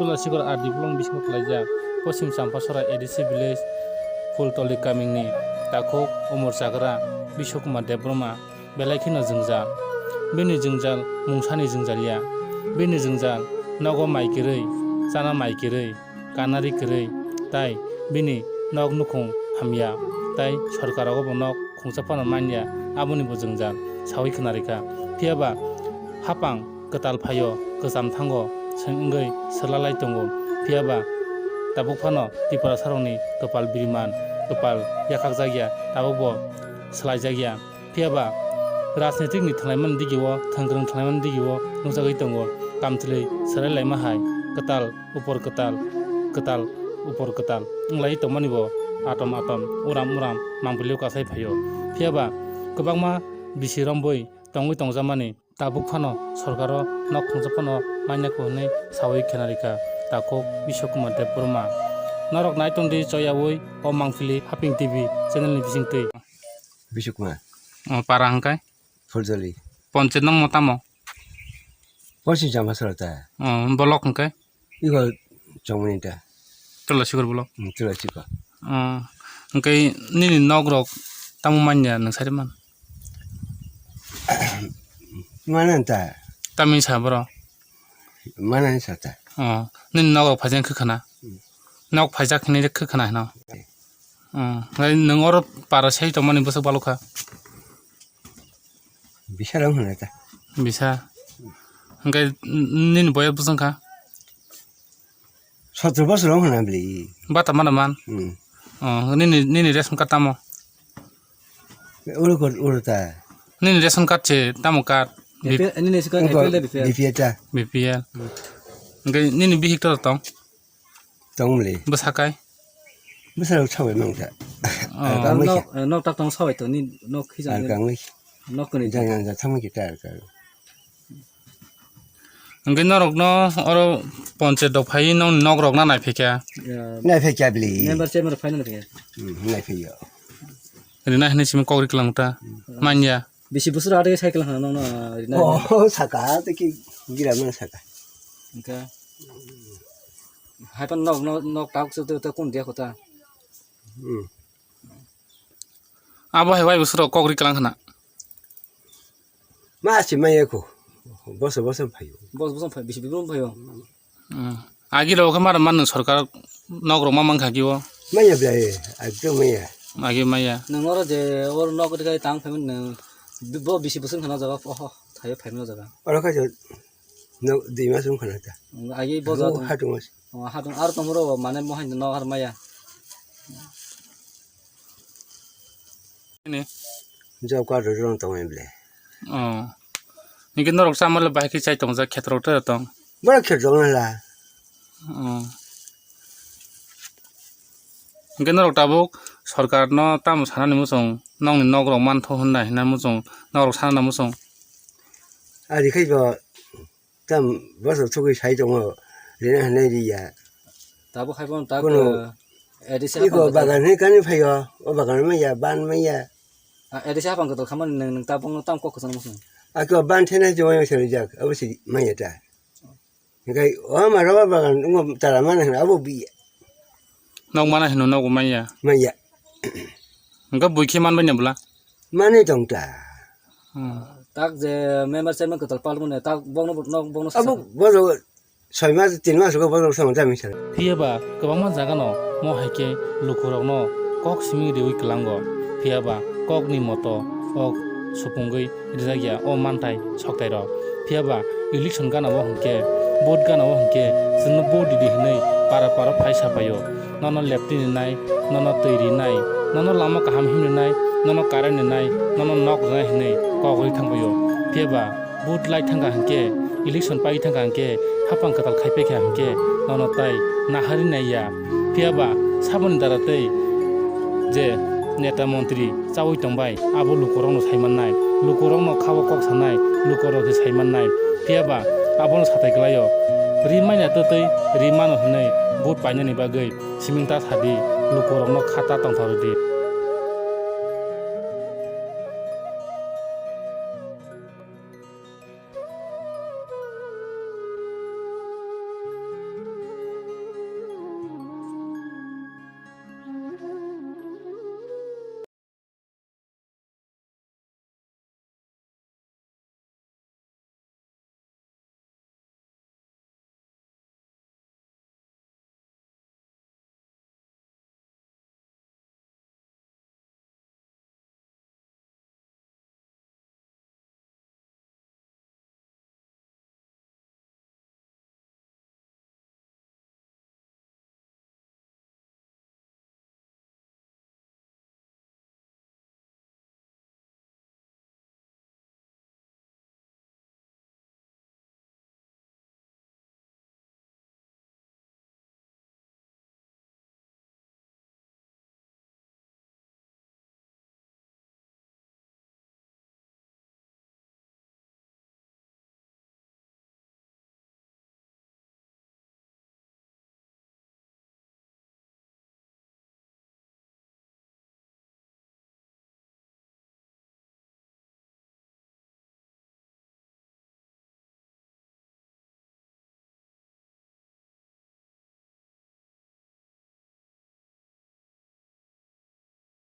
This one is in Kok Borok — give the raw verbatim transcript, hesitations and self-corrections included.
Cholasikor R D block bisingo khlaijak Poschim Champasora A D C village Phultoli kamini takhuk Umor Chagra Biswakumar Debbarma belai kheno jwngjal. Bini jwngjal mungsani jwngjal ya. Bini jwngjal nogo mai kwrwi, chana mai kwrwi, kanari kwrwi, tai bini nok nukhung hamya, tai sorkarogo bo nok khungsa phano manya, aboni bo jwngjal saui khna rikha. Phiya ba hapang kwtal phaio, kwcham thango, se wngwi swlalai tongo. Phiya ba tabuk phano Tiprasarokni kwpal biriman, kwpal yakhakjak ya, tabuk bo swlaijak ya. Phiya ba rajnitik ni thwnglaimani digio, thwngkwrwng thwnglaimani digio nukjagwi tongo. Kamchwlwi swrai laima hai kwtal upor kwtal, kwtal upor kwtal wnglaui tongmani bo atom atom, uram uram mangpilio kasai phaio. Phiya ba kwbangma bisi romboi tongwi tongjakmani tabuk phano sorkaro nok khungsa phano manya kho hwnwi saui khna rikha takhuk Biswakumar Debbarma. Norok nai tongdi choyaui o Mangpili Haping T V channel ni bisingtwi. Biswakumar. O para hwnkhe? Phuljali. Ponchayat nokmo tamo? Poschim Champasora ta. O, block hwnkhe? Iko chongmani ta. Tulasikor block? Hmm, Tulasikor. O, hwnkhe nini nok rok tamo manya nwng sari man? Mana ta. Tamo sa boro? Mana ni sa ta. O, nini nok rok phaijak khe khna? Hmm. Nok phaijak hinwi khe khna hino? Hmm. O, hwnkhe nwng oro para sai tongmani bwswk balukha? Bisa rang hwnwi ta. Bisa. Hwnkhe n-, nini boyar bwswk wngkha? Sotro bosor rang hwnwi bwlwi. Bata mana man? Hmm. O, nini, nini ration card tamo? Uro ko, uro ta. Nini ration card se tamo card? B P L, nini ration card Wngkha A P L da B P L? B P L ta. B P L. Hmm. Hwnkhe nini bihik to tong? Tongmli. Bwsakai? Bwsarok sabai mangsa. Oh. Ar kangwi Nok, khe. Eh, nok tak tong sabai to, ni nok khijang Ar ni. Kangwi khe. Nok kani. Jang jang jang thangwi khe ta ar kang. Hwnkhe norokno oro ponchayat rok phaiwi nokni nok rok na naiphikha? Ya. Naiphikha bli. Member chairman rok phaina naiphikha? Hmm, naiphikha. Rina hinwi simi kok ri kwlang ta. Hmm. Manya. Bisi bwswk ade cycle hwnna nokno, ah, rina Oh, saka, tei ki gira mana saka. Hwnkhe haiphano nok, nok, nok tak se, te, te kun dia kota. Hmm. Abo hai wai bwswk kok ri kwlang hwnna. Ma si maya ko. Boso, boso phaio. Bos, bos phai, bisi bibrum phaio. Hmm. Agi rok khe mara mano sorkar nok rok ma mankha ki o? Maya ble, ekdom maya. Agi maya. Nwng oro je oro nok rwkhe tang phaimani nwng bo bisi bwswk wngkha o jaga, oho, thaio phaimani o jaga. Oro khe jo nok dui mas wngkha na ta. Agi bo jaga Bo tong. Hatung mas. Oh, hatung aro tongmoro mane mohai nok ar maya. Ini? Job card rok tong ble. Oh. Hingke norok chamale bahai khe chai tongjak khetrok tei tong. Borok khetrok wng la. Oh. Hingke norok tabuk sorkar no tamo sanani muchung, nokni nok rok mantho hwnna hinna muchung, norok sanana muchung. Ari khai bo tam bosor thugui sai tongo, rina hinwi riya. Tabuk hai bono tak, Kuno eh, A D C iko hapang kwtal. Bagan hinwi kani phaio, o bagan maya, ban maya. Ah, A D C hapang kwtal khamani nwng, nwng tabuk no tam kok kwchangma song. Ako ban thena jowai masa rijak, abo si maya ta. Hikai o ma rubber bagan ngo tara mana hino abo biya. Nok mana hino nok maya. Maya. Hingke bui khe manbai na bwla? Manwi tong ta. Hmm. Tak je member chairman kwtal palmani, tak bokno, nok bokno Abo saka. Bodo soi mas, tin mas go bodo sama jami sara. Phiya ba kwbangma jaga no mo hai khe lukurok no kok simi riwi kwlango. Phiya ba kok ni moto o supungwi rijak ya o manthai soktai rok. Phiya ba election gana o hwnkhe, vote gana o hwnkhe, chwngno vote ridi hinwi para para phai sapaio. Nono leptini nai, nono twi rinai, nono lama kaham himrinai, nono current rinai, nono nok rinai hinwi kok rwi thangbaio. Phiya ba vote lai thangkha hinkhe, election pai thangkha hinkhe, hapang kwtal khai paikha hinkhe, nono tai nahari nai ya. Phiya ba saboni dara tei je neta montri chaui tongbai, abo lukurokno sai mannai, lukurokno khabo kok sanai, lukurok se sai mannai. Phiya ba abono satai kwlaio. Ri manya twtwi ri mano hwnwi vote painani bagwi siming ta sadi, lukurokno kha ta tongthok rwdi.